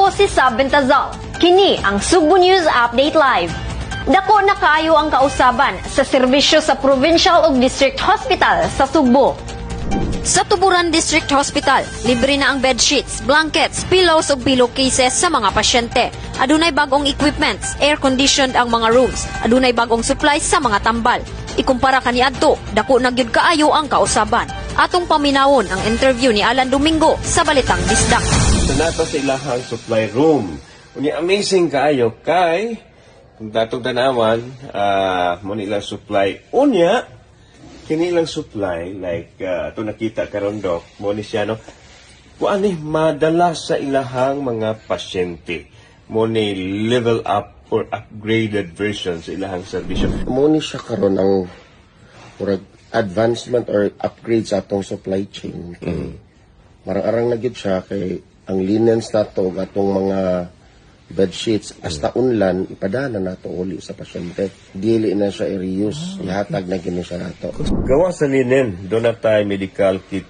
Ako si Sab Bentazal. Kini ang Sugbo News Update Live. Dako na kaayo ang kausaban sa serbisyo sa Provincial ug District Hospital sa Sugbo. Sa Tuburan District Hospital, libre na ang bed sheets, blankets, pillows ug pillowcases sa mga pasyente. Adunay bagong equipments, air-conditioned ang mga rooms, adunay bagong supplies sa mga tambal. Ikumpara kaniadto, dako na gyud kaayo ang kausaban. Atong paminawon ang interview ni Alan Domingo sa Balitang Bisdak. So nato sa ilahang supply room. Unya, amazing kaayo kay kung datong tanawan, mo nilang supply. Unya, kini ilang supply like ato nakita karon, Dok, mo ni siya, no, kuan ni madala sa ilahang mga pasyente. Mo ni level up or upgraded version sa ilahang serbisyo. Mo ni siya karon ang murag advancement or upgrade sa atong supply chain kay marang-arang na gyud siya kay ang linens nato ug atong mga bed sheets, hasta unlan, ipadala nato uli sa pasyente. Dili na siya i-reuse, ihatag na gini siya nato. Gawa sa linen, doon na tayo medical kit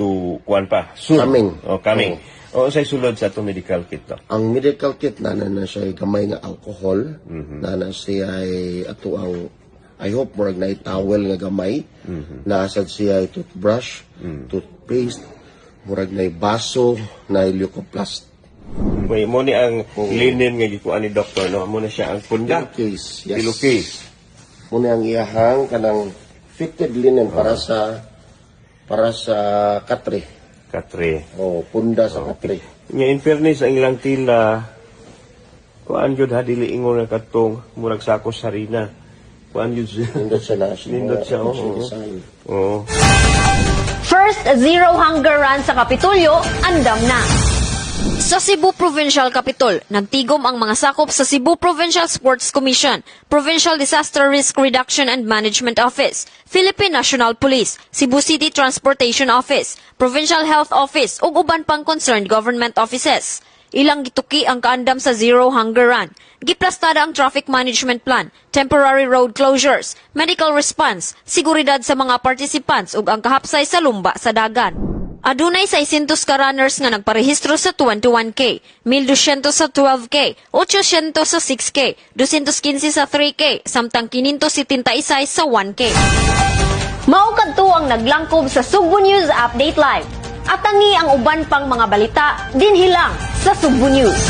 to kuan pa. Soon. Coming. Oh, coming. O say sulod sa atong medical kit to? Ang medical kit, nana na siya gamay nga alcohol, nana siya ay ato ang, I hope, murag na towel nga gamay, naa sad siya ay toothbrush, toothpaste, murag na baso, na leucoplast. May mo ni ang linen nga gikuan ni doktor, no. Mo na siya ang punda. Pillowcase, yes. Pillowcase. Muna ang iyahang kanang fitted linen para sa katre. Katre. O punda sa katre. Nga in fairness, ang ilang tila, kuan jud ha, dili ingon nga katong murag sako sa harina. Kuan jud siya. Nindot siya na. Nindot siya, oo. Design. Oo. First Zero Hunger Run sa Kapitolyo, andam na. Sa Cebu Provincial Capitol, nagtigom ang mga sakop sa Cebu Provincial Sports Commission, Provincial Disaster Risk Reduction and Management Office, Philippine National Police, Cebu City Transportation Office, Provincial Health Office ug uban pang concerned government offices. Ilang gituki ang kaandam sa Zero Hunger Run. Giplastada ang traffic management plan, temporary road closures, medical response, seguridad sa mga participants ug ang kahapsay sa lumba sa dagan. Adunay 600 ka runners nga nagparehistro sa 21K, 1,200 sa 12K, 800 sa 6K, 215 sa 3K, samtang 576 sa 1K. Mao kadto ang naglangkob sa Sugbo News Update Live. Atangi ang uban pang mga balita dinhi lang sa Sugbo News.